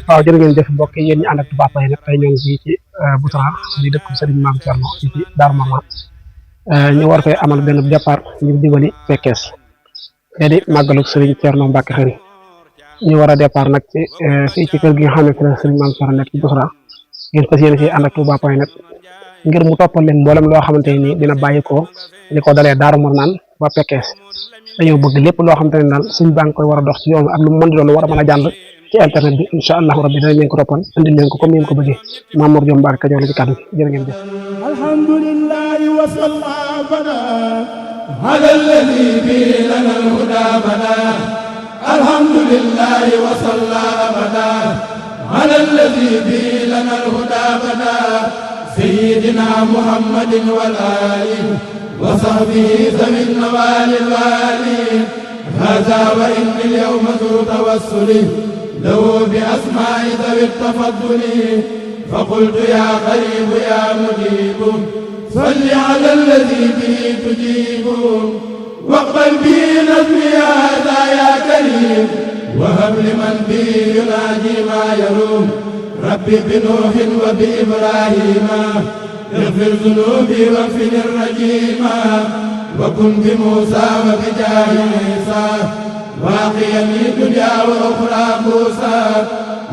waaw jërë ngeen jëf mbokk yi yéen ñi ànd ak Touba Paye nag tey ñoo ngi fii ci Bousra di dëkk Serigne Mame Thierno fii ci Darou Marnane ñu war fee amal benn départ ngir dimbali Pekes te di màggalu Serigne Thierno Mbacke Xëri ñu war a départ nag ci fii ci kër gi nga xam ne fi la Serigne Mame Thierno nekk ci Bousra ngeen fas yéene fii ànd ak Touba Paye nag ngir mu toppal leen mboolem loo xamante ne nii dina bàyyi ko li ko dalee Darou Marnane ba Pekes dañoo bëgg lépp loo xamante ne daal suñ baa ngi koy war a dox ci yoon ak lu mu mën di doon war a mën a jàll ci internet bi incha allahu rabbi danañ leen ko toppal indi leen ko comme ni ngeen ko bëggee Mamour Diom Mbacke Kajoor la ci kàddu gi jërë ngeen jëf. alhamdulillahi wa salla bana ala alladi bi lana alhuda bana alhamdulillahi wa salla bana ala alladi bi lana alhuda bana sayyidina muhammadin wal ali wa sahbihi zawi nawali wali هذا وإن اليوم ذو توسل له بأسماء ذوي التفضل فقلت يا قريب يا مجيب صل على الذي به تجيب واقبل به نظمي هذا يا كريم وهب لمن به يناجي ما يروم ربي بنوح وبإبراهيم اغفر ذنوبي واغفر الرجيم وكن بموسى وبجاه عيسى واقيني دنيا واخرى موسى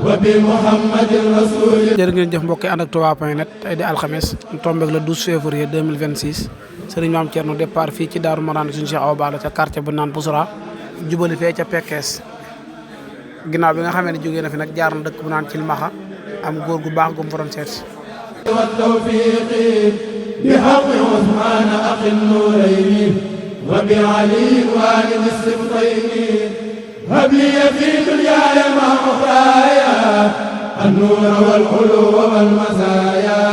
وبمحمد الرسول. jërë ngeen jëf mbokk yi ànd ak Touba Paye net tey di alxames tombé le 12 février 2026 Serigne Mame Thierno départ fii ci Darou Marnane suñu Cheikh Awa Balla ca quartier bu naan Bousra jubali fee ca Pekes ginnaaw bi nga xamee ne jógee na fi nag jaar na dëkk bu naan Cilmaxa am góor gu baax gu mu faroon seet بحق عثمان أخي النورين وبعلي والد السبطين هب لي في دنياي مع أخرايا النور والعلو والمزايا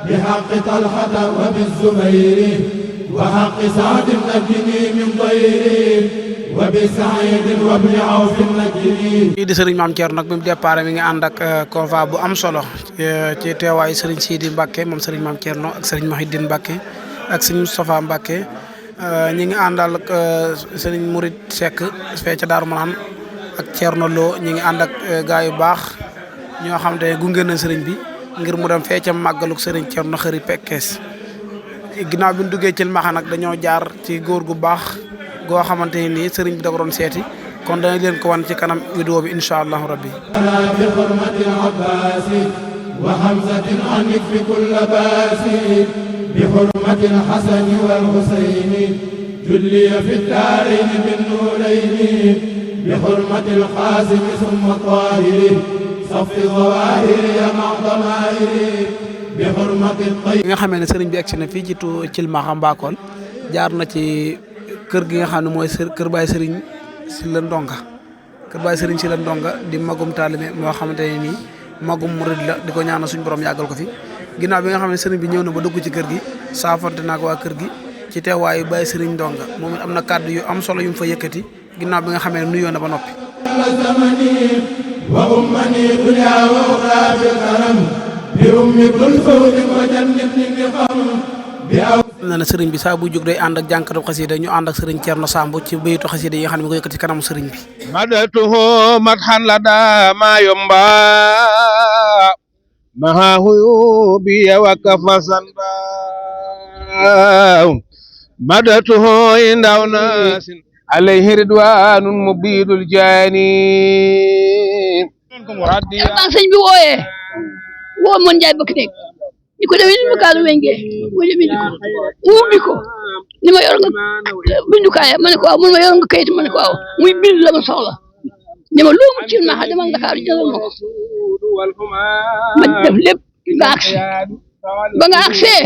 بحق طلحة وبالزبير وحق سعد نجني من ضير وبسعيد وابن عوف النجري. kii di Serigne Mame Thierno nag bi mu départ mi ngi ànd ak convoi bu am solo ci teewaayu Serigne Sidi Mbacke moom Serigne Mame Thierno ak Serigne Mahidine Mbacke ak Serigne Moustapha Mbacke ñi ngi àndal ak Serigne Mourid Seck fee ca Darou Marnane ak Thierno Lo ñi ngi ànd ak gaay yu baax ñoo xam te gunge na Serigne bi ngir mu dem fee ca màggaluk Serigne Thierno Xëri Pekes ginnaaw bi ñu duggee ci Maxa nag dañoo jaar ci góor gu baax goo xamante ni nii Serigne bi da ko doon seeti kon danañ leen ko wan ci kanam vidéo bi incha allahu rabbi. bi hurmati al-Abbas wa Hamzatin anik fi kulli baas bi hurmati al-Hasan wal Husayn julli fi ad-daarayn bin nuurayn bi hurmati al-Qaasim thumma Taahir safi zawaahir ya ma'a damaa'ir bi hurmati al-Tayyib. nga xamee ne Serigne bi egsi na fii ci Cilmaxa Mbakol jaar na ci kër gi nga xam ne mooy kër Baye Serigne Sylla Ndonga kër Baye Serigne Sylla Ndonga di magum taalibe moo xamante ne nii magum murid la di ko ñaanal suñu borom yàggal ko fi ginnaaw bi nga xam ne Serigne bi ñëw na ba dugg ci kër gi saafante naag waa kër gi ci teewaayu Baye Serigne Ndonga moom it am na kàddu yu am solo yu mu fa yëkkati ginnaaw bi nga xamee ne nuyoo na ba noppi. wa ummani dunya wa ukhra bil karam bi ummi kul fawdin wa jannatni niqam bi na na sëriñ bi saa bu jóg day ànd ak jànkatu xasida ñu ànd ak sëriñ Thierno Samb ci béytu xasida yi nga xam ne mi ko yëkkati ci kanamu sëriñ bi madatuhu madhan lada ma yomba maha huyubi wa kafasan ba madatuhu indaw nasin alayhi ridwanun mubidul jani sëñ bi wooyee woo mën njaay bëkk nekk ni ko demee ni ma kaalu wengee mu demee ni ko mu ubbi ko ni ma yor nga bindukaay ma ne ko waaw mun ma yor nga kayit ma ne ko waaw muy bind la ma soxla ni ma lu mu ci Cilmaxa demal Ndakaaru jëlal ma ko ma def lépp nga agsi ba nga agsee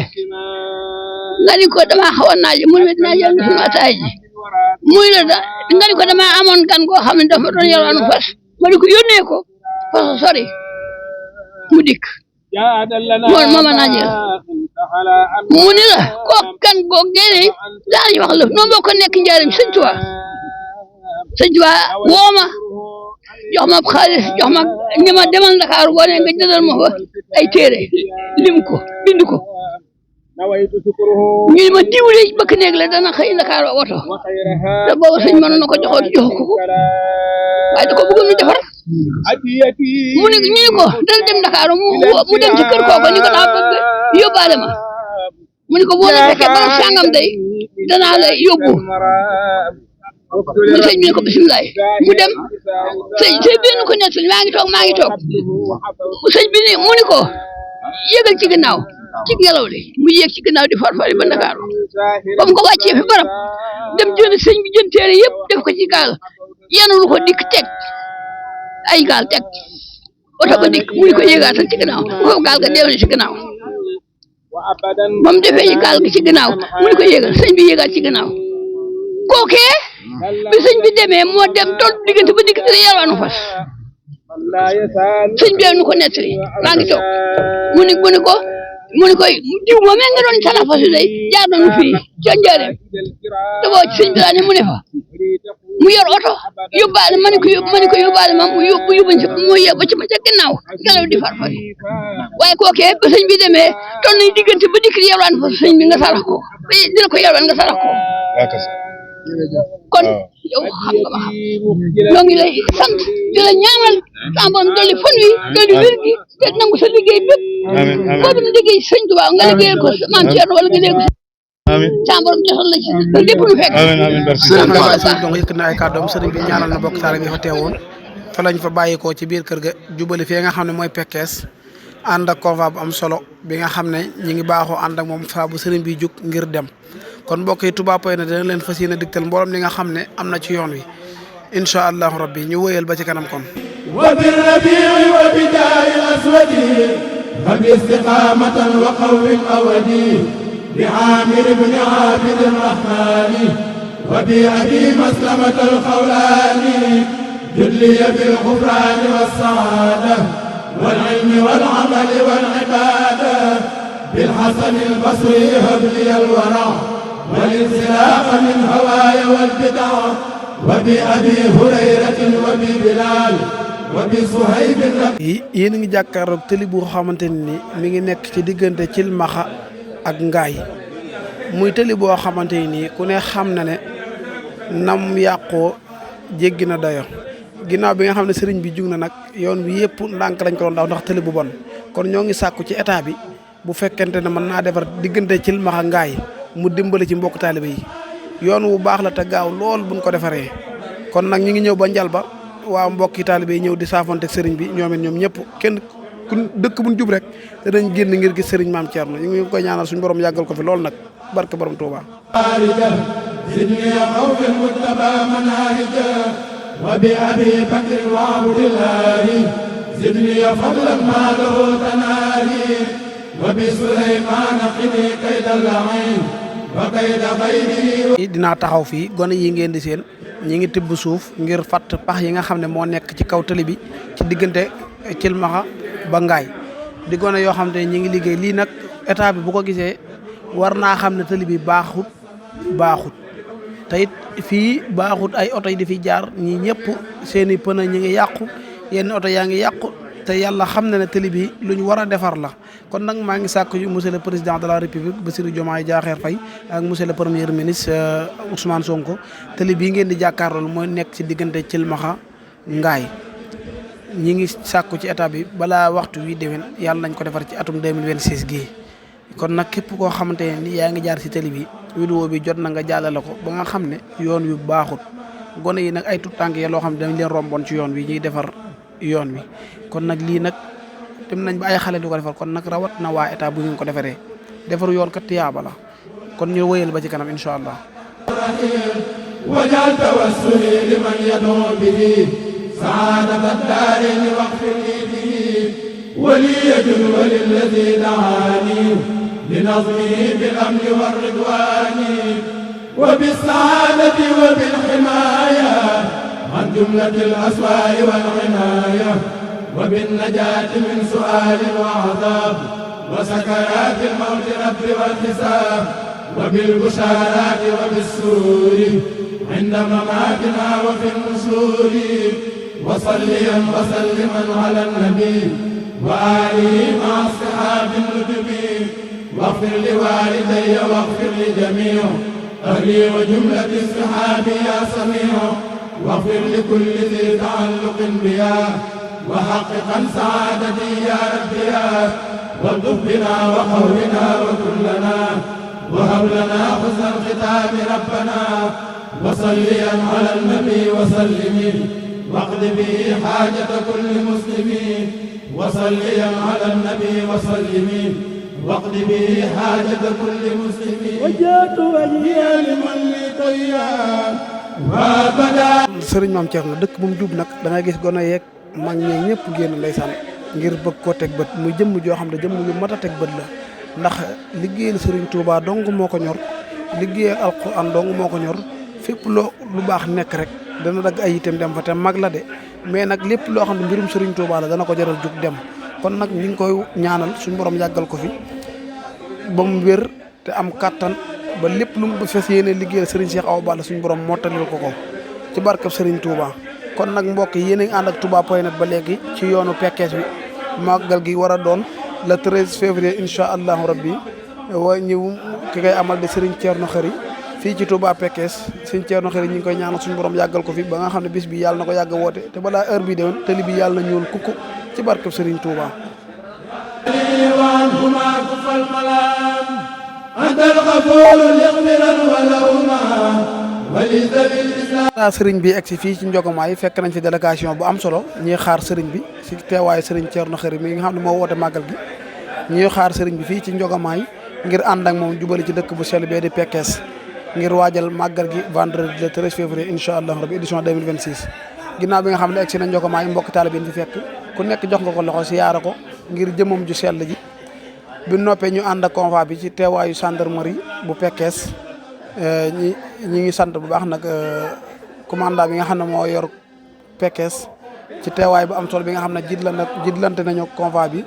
nga ni ko damaa xaw a naaj mu ne dinaa jël sunu ataay ji muy la da nga ni ko damaa amoon gan goo xam ne dafa doon yalwaanu fas ma di ko yónnee ko fas sori mu dikk moom mama naa jël mu ni la kooku kan goog génne daal ñu wax la noonu boo ko nekk njaarim sëñ Tuubaa woo ma jox ma xaalis jox ma ni ma demal Ndakaaru boo nee nga jëndal ma fa ay téere lim ko bind ko ñu ne ma diwle bëkk néeg la dana xëy Ndakaaru woto te booba sëñ mënoon na ko joxoon jox ko waaye da ko bëggoon ñu defar mu ne ñu ne ko dana dem Dakar mu dem ci kër kooku ni ko daa bëgg yóbbaale ma mu ne ko boo la fekkee barab sàngam day danaa la yóbbu mu sëñ bi ne ko bisimilah mu dem sëñ bi nu ko nettali maa ngi toog sëñ bi mu ni ko yéegal ci ginnaaw ci ngelaw li mu yéeg ci ginnaaw di farfari ba Ndakaaru ba mu ko wàccee fi barab dem jënd sëñ bi jënd téere yëpp def ko ci gaal yenul ko dikk teg ay gaal teg oto ba dikk mu ni ko yéegaatal ci ginnaaw foofu gaal ga deew na ci ginnaaw ba mu defee gaal gi ci ginnaaw mu ni ko yéegal sëñ bi yéegaat ci ginnaaw kookee bi sëñ bi demee moo dem tool diggante ba dikk te yalwaanu fas sëñ bi nu ko nettali maa ngi toog mu ni ko diw moom nga doon sala fas yi day jaar nañu fii ca Njaareem te boo ci sëñ bi laa ne mu ne fa mu yor oto yóbbaale ma ne ko yóbbaale ma mu yóbbuñ ci mu yóbbu ci ma ca ginnaaw ngelaw di farfari waaye kookee ba sëñ bi demee toll nañ diggante ba dikk di yalwaan fas sëñ bi nga sarax ko dina ko yalwaan nga sarax ko kon yow xam nga ma xam ñoo ngi lay sant di la ñaanal tàmboon dolli fan wi dolli wér gi te nangu sa liggéey bépp boo dem liggéey sëñ Tuubaa nga liggéeyal ko maam Thierno wala nga liggéey ko tàmboon joxal la ci lépp lu fekk sëriñ donc yëkkat na ay kàddoom sëriñ bi ñaanal na bokk taalibe bi fa teewoon fa lañ fa bàyyikoo ci biir kër ga jubali fii nga xam ne mooy Pekes ànd ak convoi bu am solo bi nga xam ne ñi ngi baaxoo ànd ak moom saa bu sëriñ bi jug ngir dem kon mbokk yi Touba Point dina leen fas yéene digtal mboolem li nga xam ne am na ci yoon wi incha allahu rabbi ñu wëyal ba ci kanam kon wa bi rabii wa bi daai aswadi fa bi istiqamatan wa qawwin awadi bi amir ibni abid rahmani wa bi abi maslamata alxawlani julliya bil xufrani wassaada wal ilmi wal amali wal ibada bil xasani albasri habli alwara والانسلاخ من هواي والبدع وبأبي هريرة وببلال وبصهيب yéen a ngi jàkkaarloog tëli bu xamante ni mi ngi nekk ci diggante Cilmaxa ak Ngaay muy tëli boo xamante ni ku ne xam na ne nam yàqoo jéggi na dayo ginnaaw bi nga xam ne sëriñ bi jug na nag yoon bi yëpp ndànk lañ ko doon daw ndax tëli bu bon kon ñoo ngi sàkku ci état bi bu fekkente ne mën naa defar diggante Cilmaxa Ngaay mu dimbali ci mbokk taalibe yi yoon wu baax la te gaaw lool buñ ko defaree kon nag ñu ngi ñëw ba njal ba waa mbokki taalibe yi ñëw di saafonteeg sëriñ bi ñoom ñëpp kenn ku dëkk buñ jub rek danañ génn ngir gis sëriñ Maam Thierno ñu ngi koy ñaanal suñu borom yàggal ko fi lool nag barke borom Touba. wa bi abi bakr wa abdillahi zidni fadlan ma lahu tanali wa bi sulayman qini kaydal la'in dinaa taxaw fii gone yi ngeen di seen ñi ngi tibb suuf ngir fatt pax yi nga xam ne moo nekk ci kaw tali bi ci diggante Cilmaxa ba Ngaay di gone yoo xam ne ñi ngi liggéey lii nag état bi bu ko gisee war naa xam ne tali bi baaxut te it fii baaxut ay oto yi di fi jaar ñi ñëpp seen i pneu ñi ngi yàqu yenn oto yaa ngi yàqu te yàlla xam na ne tali bi lu ñu war a defar la kon nag maa ngi sàkk yu monsieur le président de la république Bassirou Diomaye Diakhar Faye ak monsieur le premier ministre Ousmane Sonko tali bii ngeen di jàkkaarlool mooy nekk ci diggante Cilmaxa Ngaay ñi ngi sàkku ci état bi balaa waxtu wi déwén yàlla nañ ko defar ci atum 2026 gii kon nag képp koo xamante ne ni yaa ngi jaar ci tali bi vidéo bi jot na nga jàllale ko ba nga xam ne yoon wi baaxut gone yi nag ay tout tànk ya loo xam ne dañ leen romboon ci yoon wi ñuy defar yoon wi kon nag lii nag dem nañ ba ay xale di ko defar kon nag rawat na waa état bu ngeen ko defaree defaru yoon kat tiyaaba la kon ñu wëyal ba ci kanam incha allah wajal tawassuli liman yad'u bihi sa'adata ad-darin waghfir li bihi waliyajun walilladhi da'ani linazmihi bil amni war ridwani wa bis sa'adati wa bil himaya an jumlatil aswa'i wal inaya وبالنجاة من سؤال وعذاب وسكرات الموت رب والحساب وبالبشارات وبالسرور عند مماتنا وفي النشور وصليا وسلما على النبي وآله مع أصحاب الندب واغفر لوالدي واغفر لجميع أهلي وجملة الصحاب يا سميع واغفر لكل ذي تعلق بها وحققا سعادتي يا ربي يا والطف بنا وقولنا وكلنا وهب لنا حسن الختام ربنا وصليا على النبي وسلم واقض به حاجة كل مسلم وصليا على النبي وسلم واقض به حاجة كل مسلم وجهت وجهي لمن لي طيا وابدا. sëriñ Maam Thierno dëkk bu mu jub nag da ngay gis gone yeeg mag ñi ñëpp génn ndeysaan ngir bëgg koo teg bët muy jëmm joo xam ne jëmm ju mat a teg bët la ndax liggéeyal sëriñ Touba dong moo ko ñor liggéeyal alquran dong moo ko ñor fépp loo lu baax nekk rek dana dagg ay itam dem fa te mag la de mais nag lépp loo xam ne mbirum sëriñ Touba la dana ko jaral jug dem kon nag ñu ngi koy ñaanal suñu borom yàggal ko fi ba mu wér te am kattan ba lépp lu mu fes yéene liggéeyal sëriñ Cheikh Awa Balla suñu borom mottalil ko ci barkab sëriñ Touba. kon nag mbokk yi yéen a ngi ànd ak touba.net ba léegi ci yoonu Pekes bi màggal gi war a doon le 13 février incha allahu rabbi wa ñëw ki koy amal di Serigne Thierno Khary fii ci Touba Pekes Serigne Thierno Khary ñu ngi koy ñaanal suñu borom yàggal ko fi ba nga xam ne bis bi yàlla na ko yàgg woote te balaa heure bi déwén tali bi yàlla na ñuul kukku ci barkab Serigne Touba. sëriñ bi egsi fii ci Njogomaay fekk nañ fi délégation bu am solo ñuy xaar sëriñ bi ci teewaayu sëriñ Thierno Khary mi nga xam ne moo woote màggal gi ñuy xaar sëriñ bi fii ci Njogomaay ngir ànd ak moom jubali ci dëkk bu sell bee di Pekes ngir waajal màggal gi vendredi le 13 février incha allah rabbi édition 2026. ginnaaw bi nga xam ne egsi na Njogomaay mbokk taalibe yi fi fekk ku nekk jox nga ko loxo siyaara ko ngir jëmam ju sell ji bi noppee ñu ànd ak convoi bi ci teewaayu gendarmerie bu Pekes ñi ngi sant bu baax nag commandant bi nga xam ne moo yor Pekes ci teewaay bu am solo bi nga xam ne jiitlante nañu convoi bi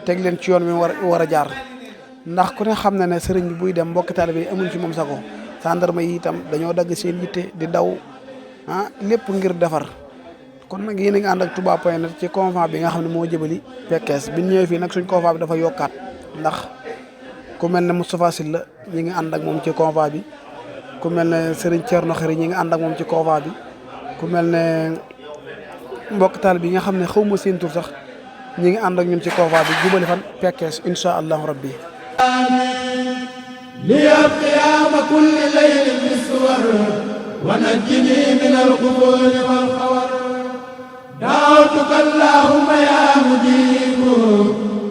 teg leen ci yoon bi war a jaar ndax ku ne xam na ne sëriñ bi buy dem mbokki taalibe yi amuñ ci moom sago gendarme yi itam dañoo dagg seen yitte di daw lépp ngir defar kon nag yéen a ngi ànd ak touba.net ci convoi bi nga xam ne moo jëbali Pekes bi ñëwee fii nag suñ convoi bi dafa yokkaat ndax ku mel ne Moustapha Sylla ñi ngi ànd ak moom ci convoi bi ku mel ne Serigne Thierno Khary ñi ngi ànd ak moom ci convoi bi ku mel ne mbokk taal bi nga xam ne xaw ma seen tur sax ñi ngi ànd ak ñun ci convoi bi jubali fan Pekes incha allahu rabbi liya qiyaama kulli laylin biswar wa najjini min al-quburi wal khawar da'awtuka allahumma ya mujibu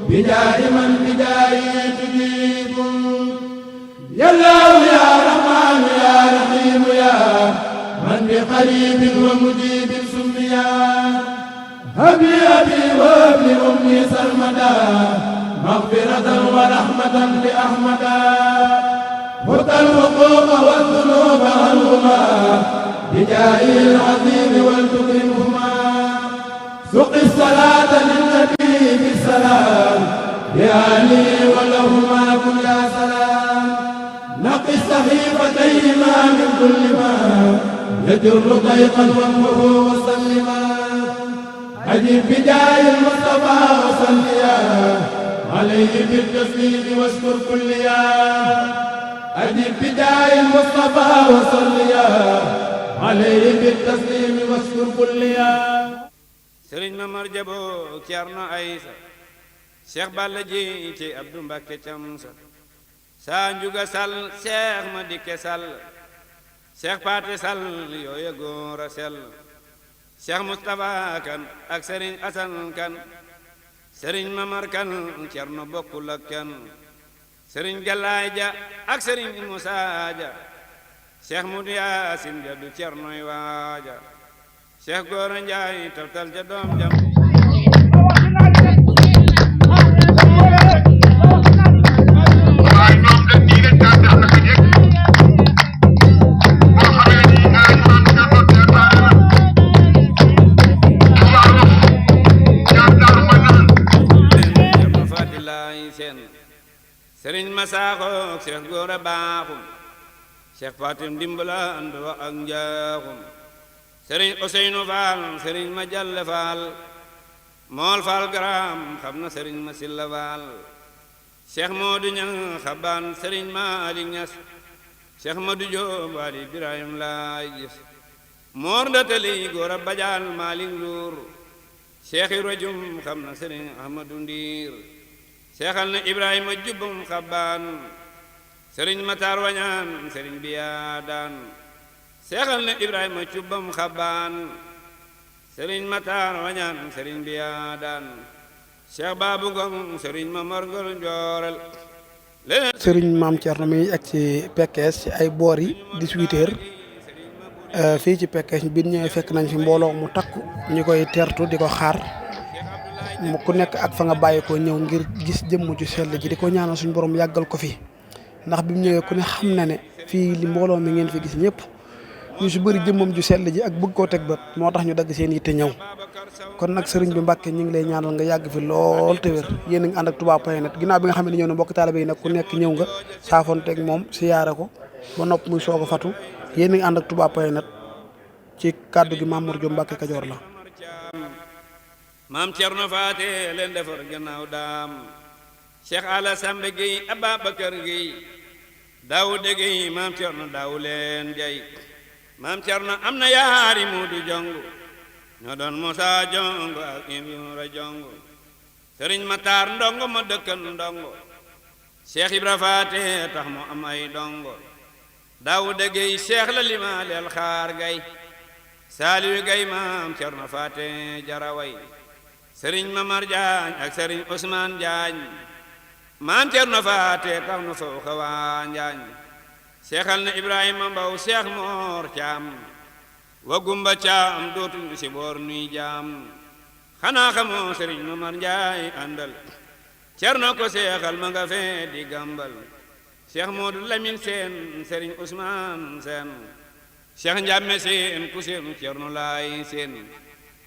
bijaahi man bijaahi tujibu ya allah ya rahman ya rahim ya man bi qaribin wa mujibin summiya habi abi wa bi ummi sarmada maghfiratan wa rahmatan li ahmada hutta al-huquqa wal dhunuba anhuma bijaahi al-azim wal tukrimhuma suqi as-salata lin-nabi bis-salam بآله ولهما كن يا سلام نقي الصحيفتيهما من كل ما يجر ضيقا وامه وسلما أجب بجاه المصطفى وصليا عليه بالتسليم واشكر كليا أجب بجاه المصطفى وصليا عليه بالتسليم واشكر كليا سرين ممر جبو كيرنا عيسى Cheikh Balla ji ci Abdou Mbacké Camsa saa njuga sal Cheikh ma dikke sal Cheikh Paate sal yooya góor a sell Cheikh Moustapha kan ak Serigne Assane kan Serigne Mamar kan Cerno bokkul ak kan Serigne Galaay ja ak Serigne Moussa ja Cheikh Modou Yaasin ja du Cernoy waaja Cheikh Gora Njaay taftal ja doom jam Sëriñ Masaaxo Cheikh Gora Baaxum Cheikh Fatim Dimbala ando ak njaaxum Sëriñ Ousseynou Fall Sëriñ ma Jalle Fall mool Fall Garam xam na Sëriñ ma Silla Fall Cheikh Modou Ñang xabaan Sëriñ Malick Ñas Cheikh Madou Diop Ali Ibrahim laay gis moor ndatali góor a bajal Malick Ndour Cheikh Ibra Jum xam na Serigne Ahmadou Ndiir seexal na Ibrahima jubbum xabbaan Serigne Matar Wañaan Serigne Biya daan seexal na Ibrahima jubbum xabbaan Serigne Matar Wañaan Serigne Biya daan Cheikh Babou Ngom Serigne Mamar Ngol Njoorel Serigne Maam Thierno mi ngi egg ci Pekes ci ay boor yi 18h fii ci Pekes bi ñëwee fekk nañ fi mbooloo mu takku ñu koy teertu di ko xaar mu ku nekk ak fa nga bàyyi ko ñëw ngir gis jëmm ju sell ji di ko ñaanal suñu borom yàggal ko fi ndax bi mu ñëwee ku ne xam na ne fii li mbooloo mi ngeen fi gis ñëpp ñu si bëri jëmmam ju sell ji ak bëgg koo teg bët moo tax ñu dagg seen yitte ñëw kon nag sëriñ bi Mbàkke ñu ngi lay ñaanal nga yàgg fi lool te wér yéen a ngi ànd ak Touba Point Net ginnaaw bi nga xam ne ñëw na mbokk taalibe yi nag ku nekk ñëw nga saafonteeg moom siyaare ko ba nopp muy soog a fatu yéen a ngi ànd ak Touba Point Net ci kàddu gi Mamour Diop Mbàkke Kajoor la maam Cerno Faate leen defar gannaaw daam Cheikh Ala Sambe Gueye Ababacar Gueye Daawude Gueye maam Cerno daaw leen jay maam Cerno am na yaari Muudu Jongu ñoo doon Musa Jongo ak Ibra Jongo Sëriñ Matar ndongo ma dëkkan ndongo Cheikh Ibra Faate tax mu am ay dongo Daawude Gueye Cheikh la limaaleel xaar gay Saaliyu Gay maam Cerno Faate jaraway Sëriñ Mamar Jaañ ak Sëriñ Usmaan Jaañ maam Cerno Faate tax nu faw xawaa Njaañ seexal na Ibrahima Mbaw Seex Moor Caam wa gumba Caam dootuñu si boor nuy jaam xanaa xamoo Sëriñ Mamar Njaay àndal Cerno ko seexal ma nga fee di gàmbal Seex Moodu Lamin Seen Sëriñ Usmaan Seen Seex Njàmme Seen ku seenu Cerno Laay Seen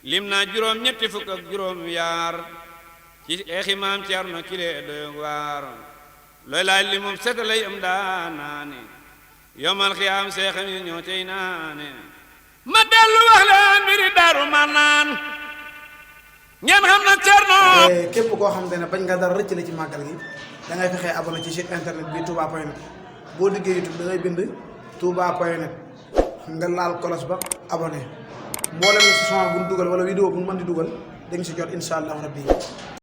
lim naa juróom ñetti fukk ak juróom yaar ci eexi maam Cerno kile doy waar looy laaj li moom setalay am daa naane yomal xiyaam seexam yi ñoo tey naane ma dellu wax leen mbiri Daaru Marnaan ngeen xam na Cerno képp koo xam te ne bañ nga dara rëcc la ci màggal gi da ngay fexee abonné ci site internet bi Touba Point Net boo liggéey YouTube da ngay bind Touba Point Net nga laal kolos ba abonné mboolem si son bu ñu dugal wala vidéo bu ñu mën di dugal da nga si jot incha allah rabbi